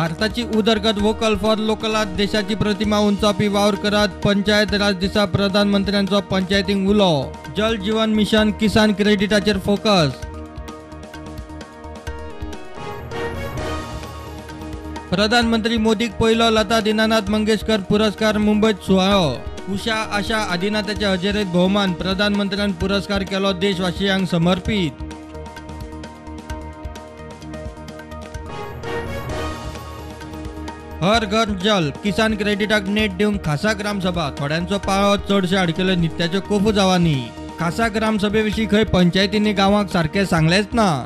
भारताची उदरगत vocal for लोकलात देशाची प्रतिमा उंचावपी वावर करात पंचायत राज दिसा प्रधानमंत्र्यांचो पंचायतींक उलो. जल जीवन मिशन किसान क्रेडिटाचेर फोकस. प्रधानमंत्री मोदीक पयलो लता दीनानाथ मंगेशकर पुरस्कार मुंबयत सुवाळो. उषा आशा आदिनाथाच्या हजेरेत भोवमान. प्रधानमंत्र्यान पुरस्कार केलो देशवासियांक समर्पित. हर घर जल किसान क्रेडिटाक नेट दिवंक खासा ग्रामसभा. थोड्यांचो पाळो चडशे अडकले नित्याच्यो कोफुजावांनी. खासा ग्रामसभे विशीं खंय पंचायतींनी गांवांक सारकें सांगलेंच ना.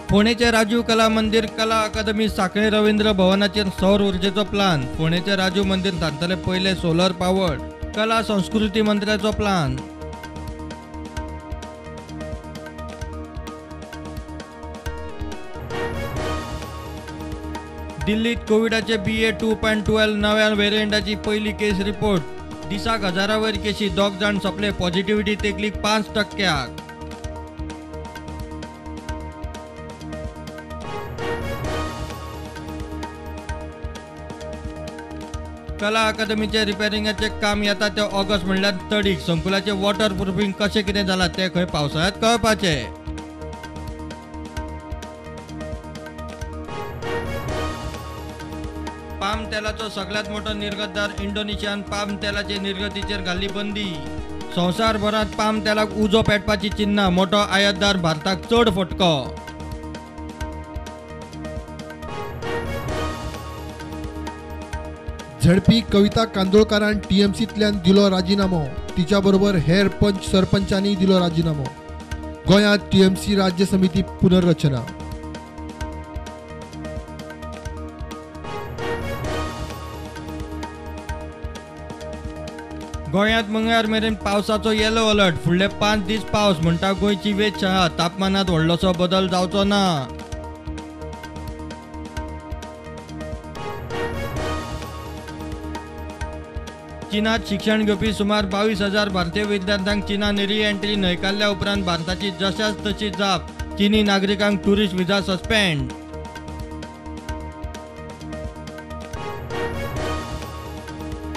फोंडेचे राजीव कला मंदिर कला अकादमी सांखळे रवींद्र भवनाचेर सौर उर्जेचो प्लान. फोंडेचे राजीव मंदिर थारतले पयले सोलर पावर्ड. कला संस्कृती मंत्र्याचो प्लान. दिल्लीत कोविडाचे BA 2.12 नव्या व्हेरियंटाची पयली केस रिपोर्ट. दिसाक हजारावयर केशी, 2 जाण सोंपले. पॉझिटिव्हिटी तेंकली 5%. कला अकादमीचे रिपेरिंगाचे काम येता ते ऑगस्ट म्हणल्यार तडीक. संकुलाचे वॉटर प्रुफिंग कशें कितें जालां तें खंय पावसाळ्यांत कळपाचें. पाम तेलाचो सगळ्यात मोठो निर्गतदार इंडोनेशियान पाम तेलाचे निर्गतीचेर घाल्ली बंदी. संवसारभरांत पाम तेलाक उजो पेटपाची चिन्हां. मोठो आयातदार भारताक चड फटको. झडपी कविता कांदोळकारान टीएमसींतल्यान दिलो राजिनामो. तिच्या बरोबर हेर पंच सरपंचांनी दिलो राजिनामो. गोंयांत टीएमसी राज्य समिती पुनर्रचना. गोंयांत मंगळार मेरेन पावसाचो येलो अलर्ट. फुडले 5 दीस पावस म्हणटा गोंयची वेधशाळा. तापमानांत व्हडलोसो बदल जावचो ना. चीनात शिक्षण घेवपी सुमार 22,000 भारतीय विद्यार्थ्यांक चीनान री एंट्री न्हयकारल्या उपरांत भारताची जशाच तशी जाप. चीनी नागरिकांक टुरिस्ट व्हिसा सस्पेंड.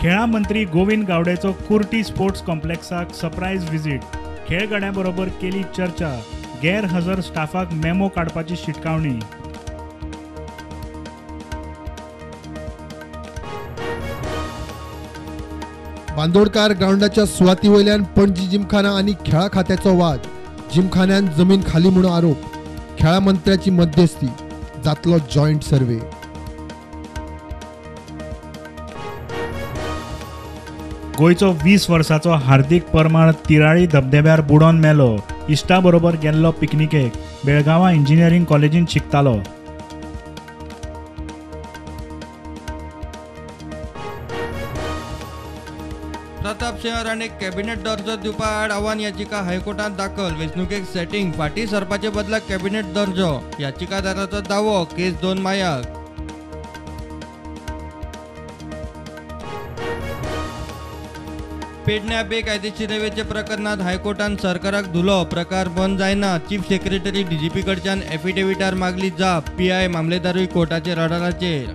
खेळां मंत्री गोविंद गावडेचो कुर्टी स्पोर्ट्स कॉम्प्लेक्साक सरप्रायज विजीट. खेळगड्यां बरोबर केली चर्चा. गैरहजर स्टाफाक मेमो काडपाची शिटकावणी. बांदोडकार ग्रावंडाच्या सुवाती वयल्यान पणजी जिमखाना आनी खेळां खात्याचो वाद. जिमखान्यान जमीन खाली म्हूण आरोप. खेळां मंत्र्याची मध्यस्थी. जातलो जॉयंट सर्वे. गोंयचो 20 वर्साचो हार्दिक परमार तिराळी धबधब्यार बुडोन मेलो. इश्टा बरोबर गेल्लो पिकनिकेक. बेळगांवां इंजिनियरींग कॉलेजींत शिकतालो. प्रताप सिंह राणे कॅबिनेट दर्जो दिवपा आड आव्हान याचिका हायकोर्टात दाखल. वेंचणुकेक सेटिंग फाटीं सरपाचे बदला कॅबिनेट दर्जो. याचिकादाराचो दावो. केस 2 मायाक. पेडण्या बेकायदेशीर रेवेचे प्रकरणात हायकोर्टान सरकाराक धुलो. प्रकार बंद जायना. चीफ सेक्रेटरी डीजीपी कडच्यान एफिडेव्हिटार मागली जाप. पीआय मामलेदारूय कोर्टाचे रडाराचेर.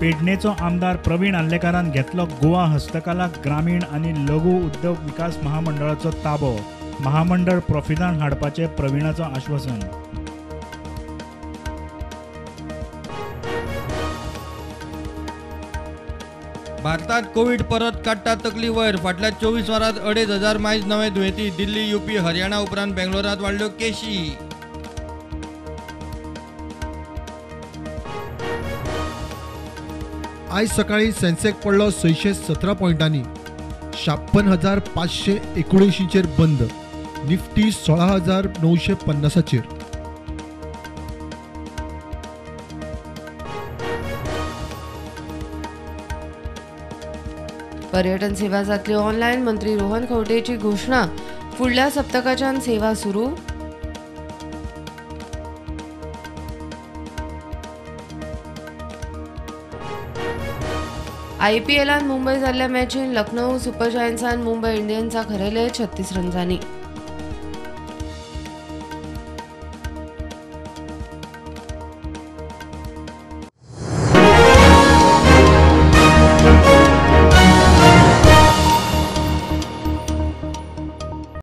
पेडणेचो आमदार प्रवीण आर्लेकारान घेतलो गोवा हस्तकला ग्रामीण आनी लघु उद्योग विकास महामंडळाचो ताबो. महामंडळ प्रॉफिटान हाडपाचें प्रवीणाचो आश्वासन. भारतात कोविड परत काडटा तकली वयर. फाटल्या 24 वरांत 2,500 मायज नवे दुयेंती. दिल्ली, युपी, हरियाणा उपरांत बेंगलोरांत वाडल्यो केशी. आयज सकाळी सेन्सेक्स पडलो 617 पॉयंटांनी 56,579चेर बंद. निफ्टी 16,950चेर. पर्यटन सेवा जातली ऑनलायन. मंत्री रोहन खंवटेची घोषणा. फुडल्या सप्तकाच्यान सेवा सुरू. आयपीएलान मुंबय जाल्ल्या मॅचीन लखनौ सुपर जायंट्सान मुंबय इंडियन्साक हरयले 36 रन्सांनी.